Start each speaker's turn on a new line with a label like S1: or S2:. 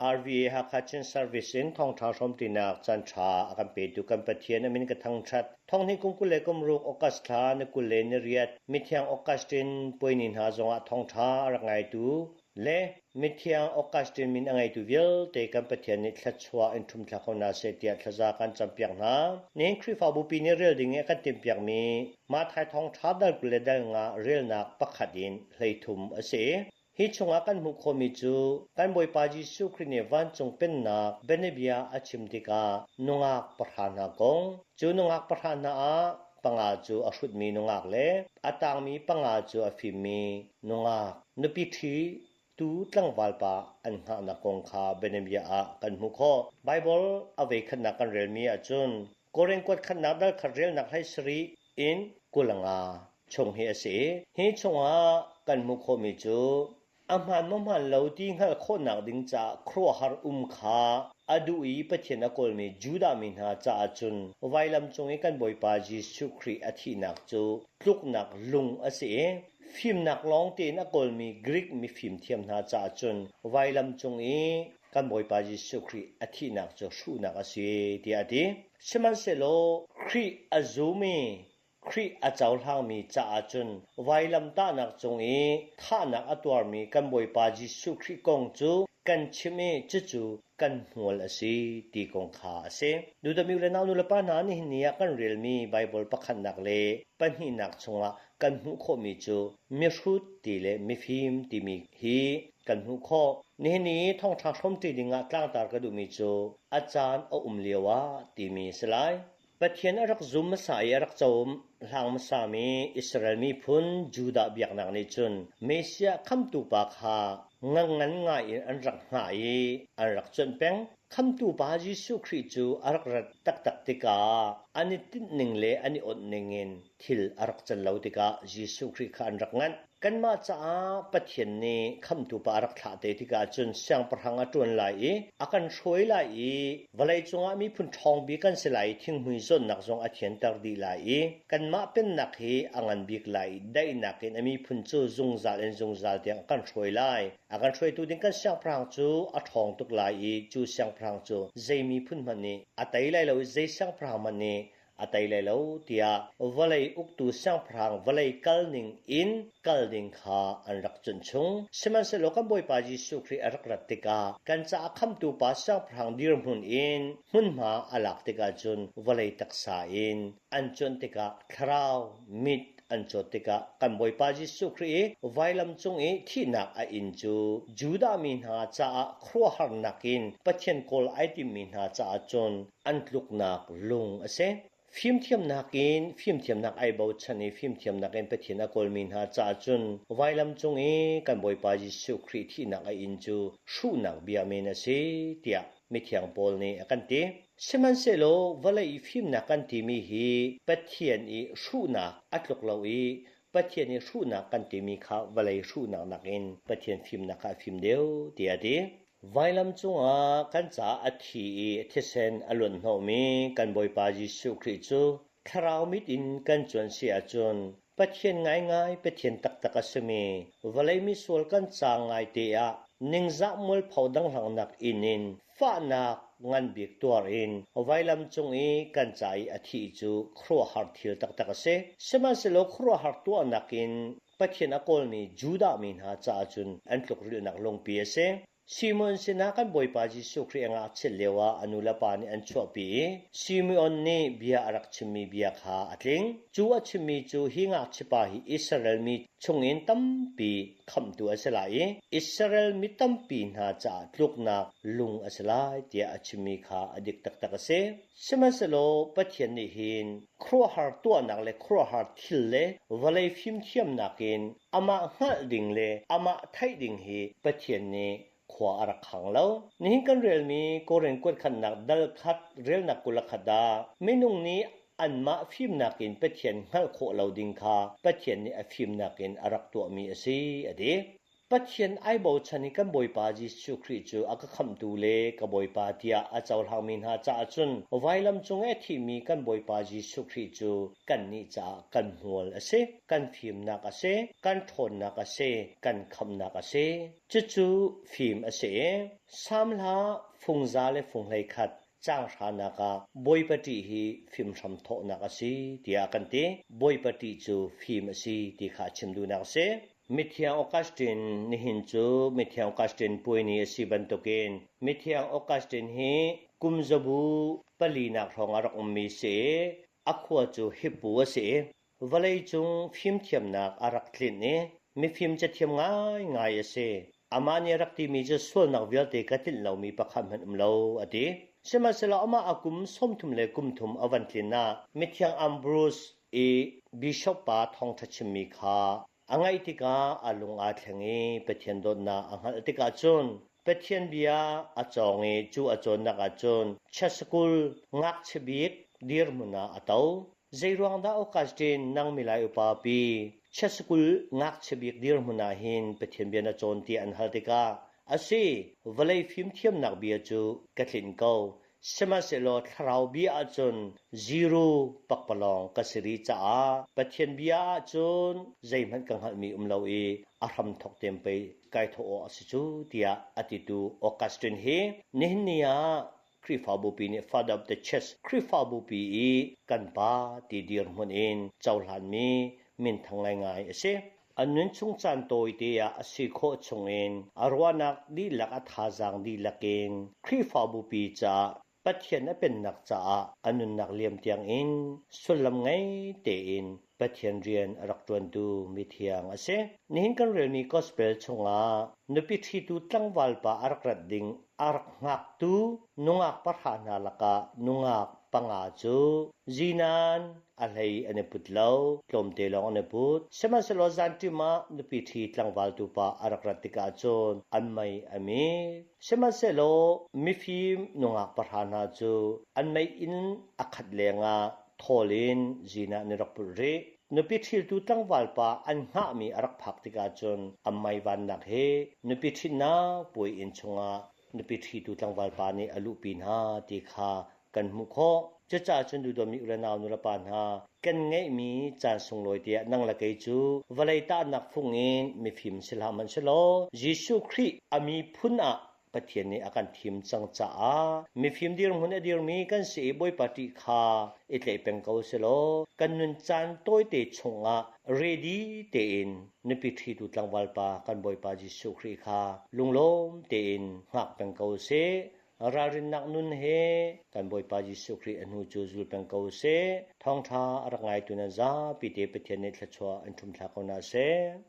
S1: RVA Hakha Chin Service in thawngṭha hrawmṭinak caanṭha a kan petu kan Pathian a min ka thangṭhat. Thonghnih kum 26 August thla ni 28 Mithiang Augustine puai ni hna zongah thawngṭha a rak ngaitu le Mithiang Augustine min a ngeitu vialte kan Pathian nih thluachuah in ṭhumthla ko hna seh tiah thlaza kan campiak hna. Nihin Khrihfabu pi nih rel ding i a kan timhpiakmi Matthai thawngṭha dal 20 le dal nga relnak pakhat in 13 a si. Hi chungah kan hmuh khawhmi cu kan Bawipa Jesuh Khrih nih vancung pennak bianabia a chim tikah nungak pahra hna kong, cu nungak pahra hna ah panga cu a hrutmi nungak le a tangmi panga cu a fimmi nungak nupi ṭhi tu tlangval pa an hngahnak kong kha bianabia ah kan hmuh khawh. Baibal a voikhatnak kan relmi ahcun Korin kuat khatnak dal khat relnak hlei sarih in 25 chung hi a si. Hi chungah kan hmuh khawhmi cu a hmaan maw hmaan lo ti hngalh khawhnak ding caah khuaruahhar um kha a duh i Pathian a kawlmi Judah mi hna caah cun vailam cung i kan Bawipa Jesuh Khrih a thihnak cu tluknak lung a si i fimnak lawng tein a kawlmi Greek mifimthiam hna caah cun vailam cung i kan Bawipa Jesuh Khrih a thihnak cu hruhnak a si tiah a ti. Sihmanhsehlaw Khrih a zum i Khrih a cohlangmi caah cun vailamtahnak cung i thahnak a tuarmi kan Bawipa Jesuh Khrih kong cu kan chim i cucu kan hmual a si ti kong kha a si. Dudami le nau nulepa hna nihin ni ah kan relmi Baibal pakhatnak le pahnihnak chungah kan hmuh khawhmi cu mihrut ti le mifim timi hi kan hmuh khawh. Nihin ni thawngṭha hrawmṭi dingah tlangtar ka duhmi cu a caan a um lio ah timi a si lai. Pathian a rak zum hmasa i a rak cohlang hmasami Israel miphun Judah biaknak nih cun Messiah khamtu pa kha ngangngan ngai in an rak hngah i an rak cuanh peng. Khamtu pa Jesuh Khrih cu a rak rat taktak tikah an i tinhning le an i awnh in thil a rak can lo tikah Jesuh Khrih kha an rak nganh. Kanmah caah Pathian nih khamhtu pa a rak thlah te tikah cun siangpahrang a ṭuan lai i a kan hruai lai i vawleicung ah miphun ṭhawng bik kan si lai i thinghmui zawnnak zong a thianter dih lai i kanmah pennak hi a ngan bik lai i daihnak in a miphun cu zungzal in zungzal tiang a kan hruai lai. A kan hruaitu ding kan siangpahrang cu a ṭhawng tuk lai i cu siangpahrang cu zei miphun hmanh nih a tei lai lo i zei siangpahrang hmanh nih a tei lai lo tiah vawlei uktu siangpahrang vawlei kal ning in kal ding kha an rak cunh chung. Sihmanhsehlaw kan Bawipa Jesuh Khrih a rak rat tikah kan caah khamhtu pa siangpahrang dirhmun in hmunhma a lak tikah cun vawlei taksa in an cuanh tikah thlarau mit an cawt tikah kan Bawipa Jesuh Khrih i vailam cung i thihnak a inn cu Judah mi hna caah khuaruahharnak in Pathian kawl ai timmi hna caah cun an tluknak lung a si. Fimthiamnak in fimthiamnak ai bochan i fimthiamnak in Pathian a kawlmi hna caah cun vailam cung i kan Bawipa Jesuh Khrih thihnak a inn cu hruhnak bia men a si tiah mithiang Paul nih a kan ti. Sihmanhsehlaw vawlei i fimnak kan timi hi Pathian i hruhnak a tluk lo i Pathian i hruhnak kan timi kha vawlei hruhnak nakin Pathian fimnak kha a fim deuh tiah a ti. Vailam cungah kan caah a thi i thisen a luanhnawhmi kan Bawipa Jesuh Khrih cu thlarau mit in kan cuanh si ahcun Pathian ngaingai Pathian taktak a simi vawlei misual kan ca ngaite ah ningzah mualpho danghlangnak inn in fahnak nganbik tuar in vailam cung i kan ca i a thih cu khuaruahhar thil taktak a si. Sihmanhsehlaw khuaruahhar tuahnak in Pathian a kawlmi Judah mi hna caah cun an tlukrilhnak lungpi a si. Simeon sinah kan Bawipa Jesuh Khrih a ngakchiat lioah a nulepa nih an chuahpi i Simeon nih bia a rak chimmi bia kha a tling. Cu a chimmi cu hi ngakchiapa hi Israel mi chungin tampi khamhtu a si lai i Israel mi tampi hna caah tluknak lung a si lai tiah a chimmi kha a dik taktak a si. Sihmanhsehlaw Pathian nih hin khuaruahhar tuahnak le khuaruahhar thil le vawlei fimthiamnak in amah hngalh ding le amah theih ding hi Pathian nih khua a rak khang lo. Nihin kan relmi Korin kuatkhatnak dal khat relnak 21 ah minung nih anmah fimnak in Pathian hngalh khawh lo ding kha Pathian nih a fimnak in a rak tuahmi a si, a ti. Pathian ai bochan i kan Bawipa Jesuh Khrih cu a ka khamhtu le ka Bawipa tiah a cohlangmi hna caah cun vailam cung i a thimi kan Bawipa Jesuh Khrih cu kannih caah kan hmual a si, kan fimnak a si, kan ṭhawnnak a si, kan khamhnak a si. Cucu fim a si i Salm hla fungza le funghlei khat caang hranak ah Bawipa ṭih hi fimhram thawhnak a si tiah a kan ti. Bawipa ṭih cu fim a si ti kha a chim duhnak a si. Mithiang Augustine nihin cu Mithiang Augustine puai ni a si bantukin Mithiang Augustine hi kum zabu palinak hrawng ah rak ummi si i a khua cu Hippo a si i vawleicung fimthiamnak a rak tlinh i mifim cathiam ngaingai a si. Amah nih a rak timi cu sualnak vialte ka tlinh lomi pakhat hmanh um lo a ti. Sihmanhsehlaw amah a kum 30 le kum thum a van tlin ah mithiang Ambrose i bishop pa thawngṭha chimmi kha a ngaih tikah a lung aa thleng i Pathian dawtnak a hngalh tikah cun Pathian bia a cawng i cu a cawnnak ah cun chess-school ngakchia bik dirhmun ah a to. Zeiruang dah Augustine nang milai upa pi chess-school ngakchia bik dirhmun ah hin Pathian bia na cawn tiah an hal tikah a si, vawlei fimthiamnak bia cu ka tlinh ko, sihmanhsehlaw thlarau bia ahcun zero pakpalawng ka si rih caah Pathian bia ahcun zeihmanh ka hngalhmi um lo i a hramthawk tein pei kai thawh awk a si cu tiah a titu Augustine hi nihin ni ah Khrihfabupi nih Father of the Church Khrihfabupi i kan pa ti dirhmun in cohlanmi minthang ngaingai a si. A nunchung caan tawite ah a si khawh chungin a ruahnak dihlak a thazaang dihlak in Khrihfabupi caah Pathian a pennak caah a nunnak liam tiangin sullam ngei tein Pathian rian a rak ṭuantu mithiang a si. Nihin kan relmi Gospel chungah nupi ṭhitu tlangval pa a rak rat ding a rak hngaktu nungak pahra hna lakah nungak panga cu zinan a hlei an i put lo, tlawmte lawng an i put. Sihmanhsehlaw zanṭim ah nupi ṭhi tlangval tupa a rak rat tikah cun an mei a mit. Sihmanhsehlaw mifim nungak pahra hna cu an meiinn a khat lengah thawl in zin ah an i rak pulh rih. Nupi ṭhiltu tlangval pa an hngahmi a rak phak tikah cun a maivannak he nupi ṭhitnak puai inn chungah nupi ṭhitu tlangval pa nih a luhpi hna ti kha kan hmuh khawh. Cucaah cun duhdawmi u le nau nulepa hna, kan ngeihmi caan sunglawi tiah nang le kei cu vawlei tahnak fung in mifim si hlah hmanh selaw Jesuh Khrih a miphun ah Pathian nih a kan thim cang caah mifim dirhmun a dirmi kan si i Bawipa ṭih kha i tlaih peng ko selaw kan nun caan tawite chungah ready tein nupi ṭhitu tlangval pa kan Bawipa Jesuh Khrih kha lunglawm tein hngak peng ko sih. Ralrinnak nun he kan Bawipa Jesuh Khrih a hnu cu zul peng ko sih. Thawngṭha a rak ngaitu nan zapi te Pathian nih thluachuah in ṭhumthlak ko hna seh.